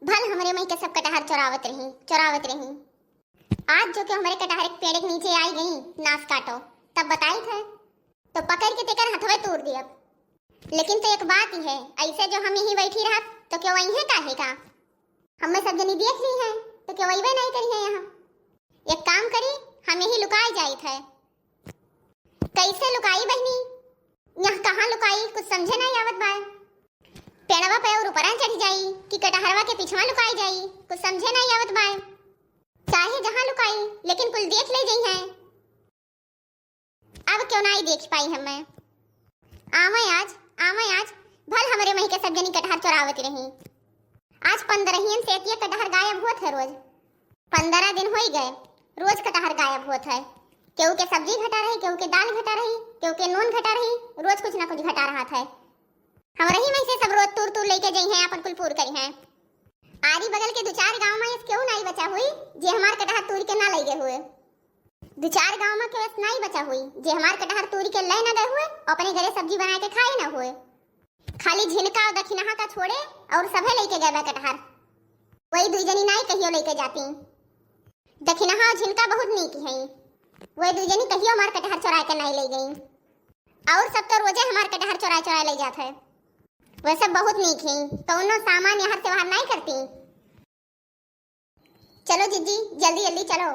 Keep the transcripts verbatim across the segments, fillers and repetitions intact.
भल हमरे मइके सब कटहर चोरावत रही, चोरावत रही। आज जो केउ हमरे कटहर के पेड़ के नीचे आई गई, नास काटो, तब बताइत है, तो पकड़ के तेकर हथवे तूर दियब। लेकिन तो एक बात ही है, ऐसे जो हम यहीं बैठी रहब, तो केउ अइहे काहे का? हमें सब जनी देख ली है, तो केउ अइबे नहीं करी है यहाँ। एक काम करी, हम यहीं लुकाए जाइत है। कैसे लुकाई बहिनी? यहाँ कहाँ लुकाई, कुछ समझे नहीं आवत बाय। पेड़वा पे और ऊपरा चढ़ी जाई कि कटहरवा के पिछवा लुकाई जाई, कुछ समझे नहीं आवत बाय। चाहे जहाँ लुकाई, लेकिन कुल देख ले जइहैं। अब केउ नाई देख पाई हमें। आवे आज, आवे आज, भल हमरे मइके सब जनी कटहर चोरावत रही। आज पंद्रहियन से एतिये कटहर गायब होत है रोज। पंद्रह दिन होई गए, रोज कटहर गायब होत है। केहू के सब्जी घटा रही, केहू के दाल घटा रही, केहू के नून घटा रही, रोज कुछ ना कुछ घटा रहत है। हमरे ही मइके सब रोज तूर तूर लेके जइहैं, आपन कुल पूर करिहैं। आरी बगल के दू चार गाँव में ऐस केहू नाई बचा हुई जे हमार कटहर तूर के ना लइ गए हुए। दू चार गाँव में केहू ऐस नाई बचा हुई जे हमार कटहर तूर के लइ ना गए हुए, अपने घरे सब्जी बनाए के खाए ना हुए। खाली झिनका और दखिनहा का छोड़े और सभे लइके गए बा कटहर। वही दुई जनी नाई कहियो लइके जाती। दखिनहा और झिनका बहुत नीक हैं, वही दुई जनी कहियो हमार कटहर चोराए के नाई लइ गई। और सब तो रोजे हमार कटहर चोराए चोराए लइ जात है। वह सब बहुत नीक हैं, कौनो सामान यहाँ से वहाँ नाई करती। चलो जिज्जी, जल्दी जल्दी चलो।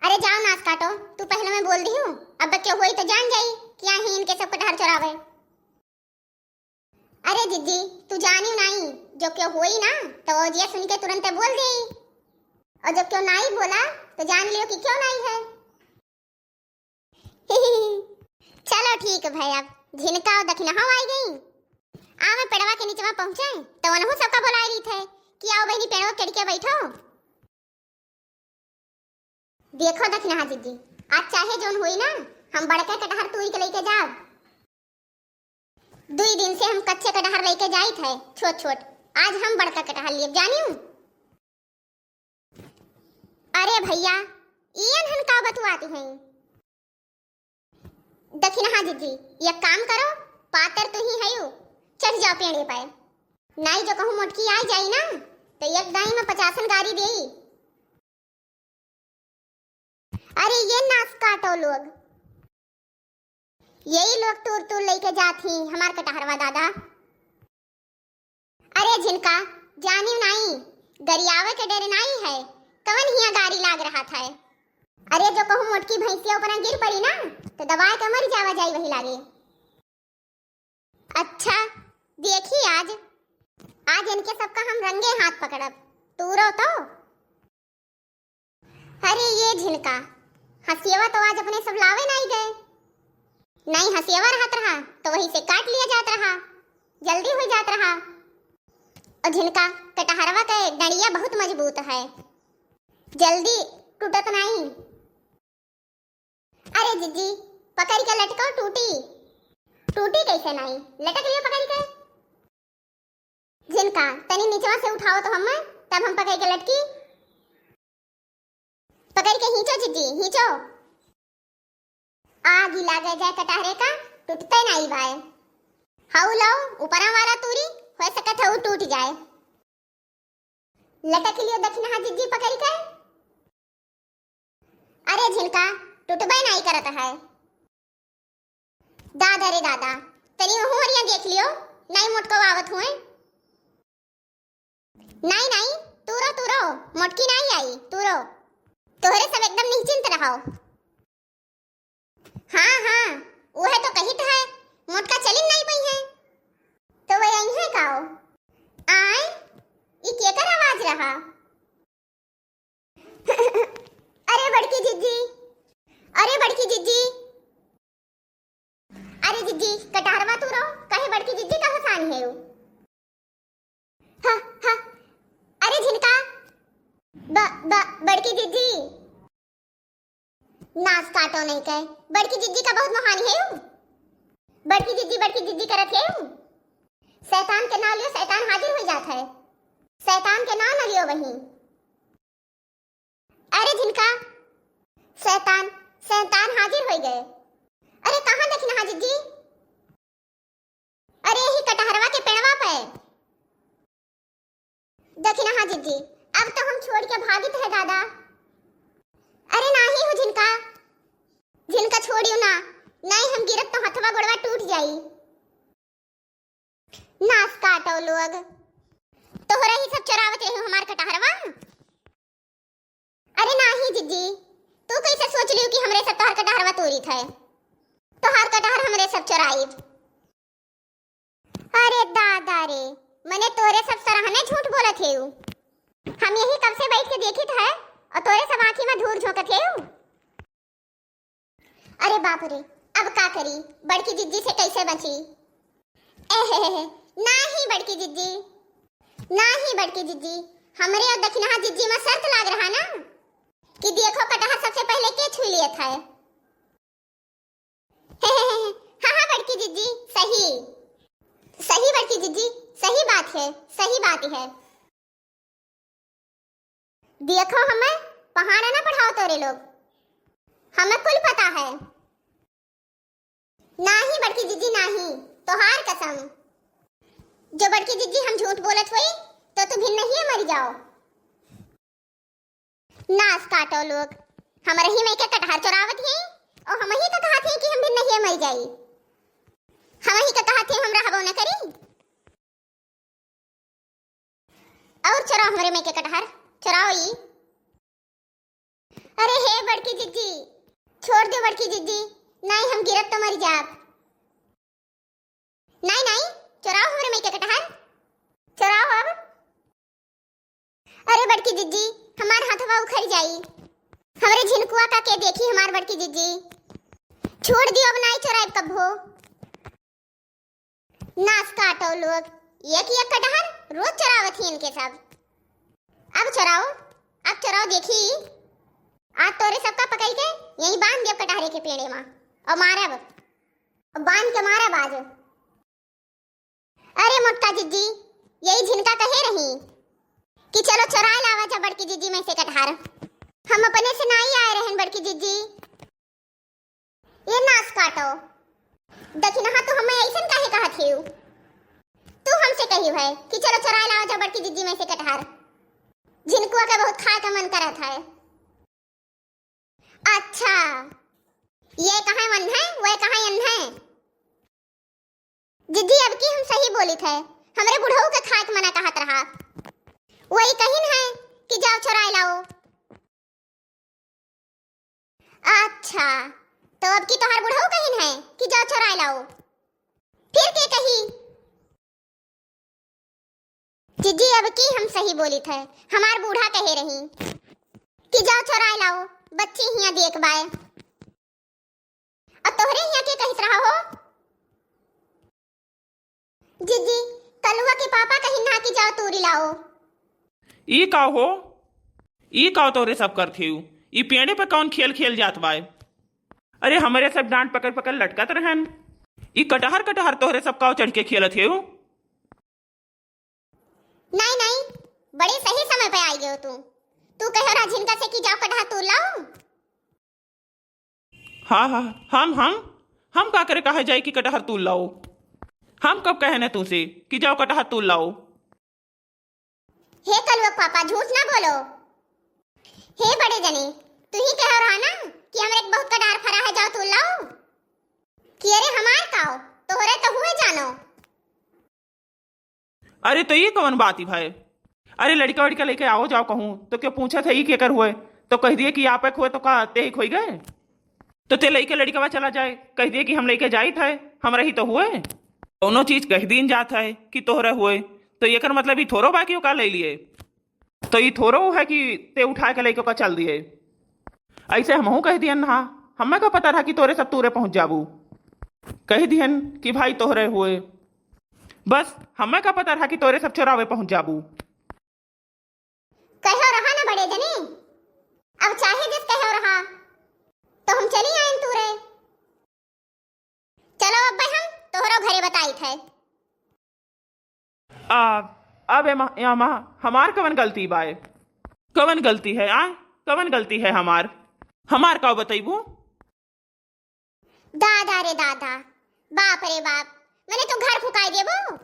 अरे जाओ नास काटो, तू पहले मैं बोल दी हूँ, अब केहू होई तो जान जाई कि यहाँ इनके सब कटहर चोरावे। अरे जिज्जी, तू जानियो नाई, जो केहू होई ना, तो ओजिया सुन के तुरंते बोल देई, और जो केहू नाई बोला, तो जान लियो कि केहू नाई है। चलो ठीक है भाई, अब झिनका और दखिनहा आई गई। आ मैं पेड़वा के नीचवा पहुँचे, तो वनहु सबका बोलाए रही थे कि आओ बहिनी पेड़वा चढ़ के बैठो। देखो दखिनहा जिज्जी, आज चाहे जौन होई ना, हम बड़के कटहर तूर के लइके जाब। दुई दिन से हम कच्चे कटहर लइके जाइत है, छोट छोट, आज हम बड़का कटहर लिए जानियो। अरे भैया, ई अनहन का बतुआती हैं? दखिनहा जिज्जी, एक काम करो, पातर तू ही हयू, चढ़ जाओ पेड़े पे। नाई जो कहूँ मोटकी आ जाई ना, तो एक दाई में पचासन गारी देई। अरे ये नास काटो लोग, यही लोग तूर तूर लइके जात ही हमार कटहरवा दादा। अरे झिनका, जानियो नाई, गरियावे के डर नाई है, कवन हिया गारी लाग रहत है। अरे जो कहूँ मोटकी भैंसिया ऊपर गिर पड़ी ना, तो दबाए के मर जावा जाई वही लागे। अच्छा, देखी आज, आज इनके सबका हम रंगे हाथ पकड़ब। तूरो तो। अरे ये झिनका, हसियवा तो आज अपने सब लावे नाई गए। नाई हसियवा रहत रहा, तो वही से काट लिया जात रहा, जल्दी हो जात रहा। और झिनका, कटहरवा के डंडिया बहुत मजबूत है, जल्दी टूटत नाई। अरे जिज्जी, पकड़ के लटकाओ, टूटी। टूटी कैसे नाई? लटक लियो पकड़ के। झिनका, तनी नीचवा से उठाओ तो हमें, तब हम पकड़ के लटकी। पकड़ के खींचो जिज्जी, खींचो। आगी लागे जाए कटहरे का, टूटते नाई बाय। हऊ लाओ, ऊपरा वाला तूरी, हो सकत है ऊ टूट जाए। लटक लियो दखिनहा जिज्जी पकड़ के। अरे झिनका, टूटबे नाई करत है। दादा रे दादा, तनी ओहू ओरिया देख लियो, नाई मोटको आवत हुए। नाई, नाई, तूरो, तूरो, मोटकी नाई आई, तूरो। तोहरे सब एकदम निश्चिंत रहो। हाँ, हाँ, उहे तो कहित है, मोटका चलिन नाई पइहैं। तो वह आई है काओ? आय, ई केकर आवाज रहा? अरे बड़की जिज्जी, अरे बड़की जिज्जी, अरे जिज्जी, कटहरवा तूरो, कहे बड़की जिज्जी का हसानी है यू? ह, ह, अरे झिनका, ब, ब, बड़की जिज्जी। नास काटो नहीं कहे, बड़की जिज्जी का बहुत महानी है यू। बड़की जिज्जी, बड़की जिज्जी करत है यू। शैतान के नाव लियो, शैतान हाजिर हो जात है। शैतान के नाव न लियो बहिन। अरे झिनका, शैतान, शैतान हाजिर हो गए। अरे कहाँ दखिनहा जिज्जी? अरे यही कटहरवा के पेड़वा पे। देखी ना, हाँ जिज्जी, अब तो हम छोड़ के भागित है दादा। अरे नाही हो झिनका, झिनका छोड़ियो ना, नाही हम गिरब तो हथवा गोड़वा टूट जाई। नास काटो लोग, तोहरे ही सब चोरावत रही हमार कटहरवा। अरे नाही जिज्जी, तू कैसे सोच लियो कि हमरे सब तोहर कटहरवा तोरीत है? तोहर कटहर हमरे सब चोराइब। अरे दादा रे, मने तोरे सब सरहने झूठ बोलत हेउ। हम यही कब से बैठ के देखित है और तोरे सब आँखी में धूर झोंकत हेउ। अरे बाप रे, अब का करी, बड़की जिज्जी से कैसे बची? एहे, नाही बड़की जिज्जी, नाही बड़की जिज्जी, हमरे और दखिनहा जिज्जी में शर्त लाग रहा ना कि देखो कटहर सबसे पहले के छू लियत है। हाँ हाँ बड़की जिज्जी, सही सही बड़की जिज्जी, सही बात है, सही बात है। देखो हमें पहाड़ा ना पढ़ाओ तोरे लोग, हमें कुल पता है। नाही बड़की जिज्जी नाही, तोहार कसम। जो बड़की जिज्जी हम झूठ बोलत होई तो तू भिन्नहिए मर जाओ। नास काटो लोग, हमरे ही में के कटहर चोरावत ही और हम ही का कहत ही कि हम भिन्नहिए मर जाई। हम ही का कहत ही हम रहबो न करी। और चोराओ हमरे में के कटहर, चोराओ ई। अरे हे बड़की जिज्जी, छोड़ दो बड़की जिज्जी, नाही हम गिरब तो मर जाब। नाही नाही, चोराओ हमरे में के कटहर, चोराओ अब। अरे बड़की जिज्जी, हमार हथवा उखड़ जाई, हमरे झिनकुआ का के देखी हमार बड़की जिज्जी। छोड़ दियो, अब नाही चोराइब कब्बो। नास काटो लोग, एक एक कटहर रोज चोरावत ही इनके सब। अब चोराओ, अब चोराओ, देखी आज तोरे सबका पकड़ के यही बांध दियो कटहरे के पेड़े मा और मारब, और बांध के मारब आज। अरे मोटका जिज्जी, यही झिनका कहे रही कि चलो चोराए लावा जा बड़की जिज्जी में से कटहर। हम अपने से नाही आए रहन बड़की जिज्जी। ये नास काटो, दखिनहा तू हमें ऐसन काहे कहत हिउ? तू हमसे कही है कि चलो चोराए लावा जा बड़की जिज्जी में से कटहर, झिनकुआ के बहुत खाए का मन करत है। अच्छा, ये कहाँ मन है, वह कहाँ अन है? जिज्जी, अब की हम सही बोलित है, हमरे बुढ़ऊ के खाए के मना कहत रहा, वही कहिन है कि जाओ चोराए लाओ। अच्छा, तो अब की तोहार बुढ़ऊ कहिन है कि जाओ चोराए लाओ, फिर के कही? जिज्जी, अब की हम सही बोलित है, हमार बूढ़ा कहे रही कि जाओ चोराए लाओ, बच्ची हियाँ देख बाय। और तोहरे हियाँ के कहित रहा हो? जिज्जी, कलुआ के पापा कहिन ना कि जाओ तूरी लाओ। ई का हो? ई का तोहरे सब करत हिउ? ई पेड़े पे कौन खेल खेल जात बाय? अरे हमरे सब डांट पकड़ पकड़ लटकत रहन। ई कटहर कटहर तोहरे सब का चढ़ के खेलत हिउ? नाही नाही, बड़े सही समय पे आई गयो तू। तू कहो रहा झिनका से कि जाओ कटहर तूर लाओ। हाँ हाँ, हम हम हम का करे कहा जाए कि कटहर तूर लाओ? हम कब कहे न तुमसे कि जाओ कटहर तूर लाओ? हे कलुआ पापा, झूठ ना बोलो। हे बड़े जने, तू ही कहो रहा ना कि हमरे के बहुत कटहर फरा है, जाओ तूर लाओ। कि अरे हमार काओ, तोहरे तो हुए जानो। अरे तो ये कवन बात ही भाई? अरे लड़का वड़का लेके आओ जाओ कहूँ तो क्यों पूछत है ई केकर हुए? तो कह दिए कि आप एक हुए तो का ते एक होई गए? तो ते लेके लड़कवा चला जाए, कह दिए कि हम लेके जाइत है, हम रही तो हुए। कौनो चीज कह दीन जात है कि तोहरे हुए, तो एकर मतलब ई थोरो बा कि ओका ले लिए। तो ई थोरो है कि ते उठा के लेके ओका चल दिए। ऐसे हमहू कह दियन हा, हमें का पता रहा कि तोरे सब तूरे पहुँच जाबू। कह दियन कि भाई तोहरे हुए, बस हमें का पता रहा कि तोरे सब चोरावे पहुँच जाबू। कहो रहा ना बड़े जने, अब चाहे जिस कहो रहा, तो हम चली आयन तूरे। चलो अब हम तोहरो घरे बताइत है। आ, अब एमा, एमा हमार कवन गलती बाय? कवन गलती है, आ? कवन गलती है हमार? हमार का बतैबू? दादा रे दादा, बाप रे बाप, मने तो घर फुकाई देबो।